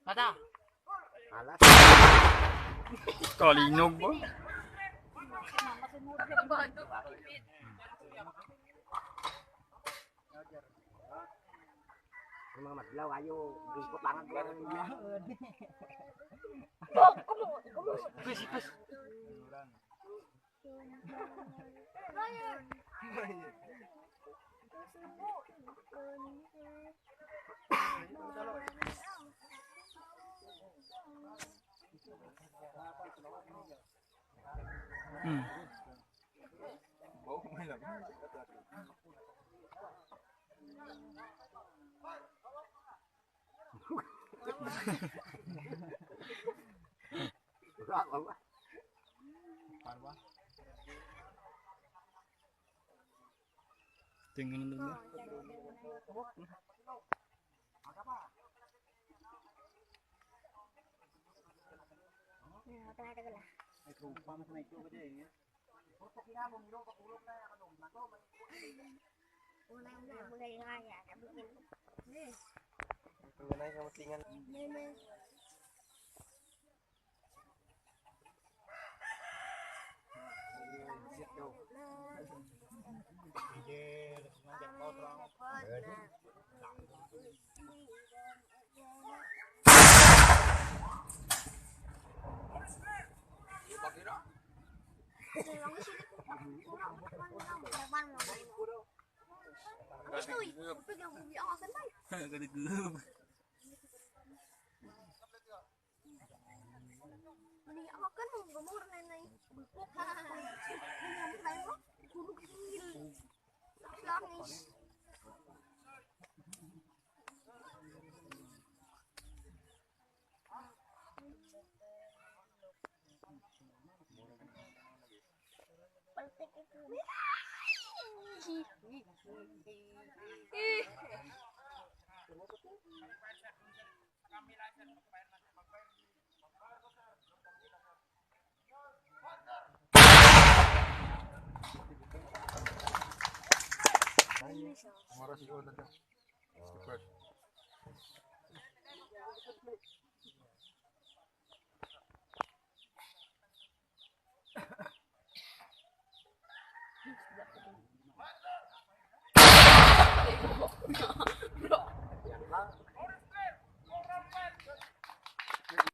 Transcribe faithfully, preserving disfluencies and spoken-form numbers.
Mata. Alas. Kalinog ba? Ang mga madlaw, ayo, bungkot lang ang Go, come on, come on. Pis, pis. Hmm. Tingnan mo. Ay, tropa, mas may tropa dyan, eh. Wala na, wala na, wala na. Ito na yung matingan. Gusto, eh. Kapag ang uwi ang akin, ay. Kadugog. Mali ang akin, ang gumura na, nay. Bulpok. Ang tayo, tulog sa langis. Ang oras siguro na to. First.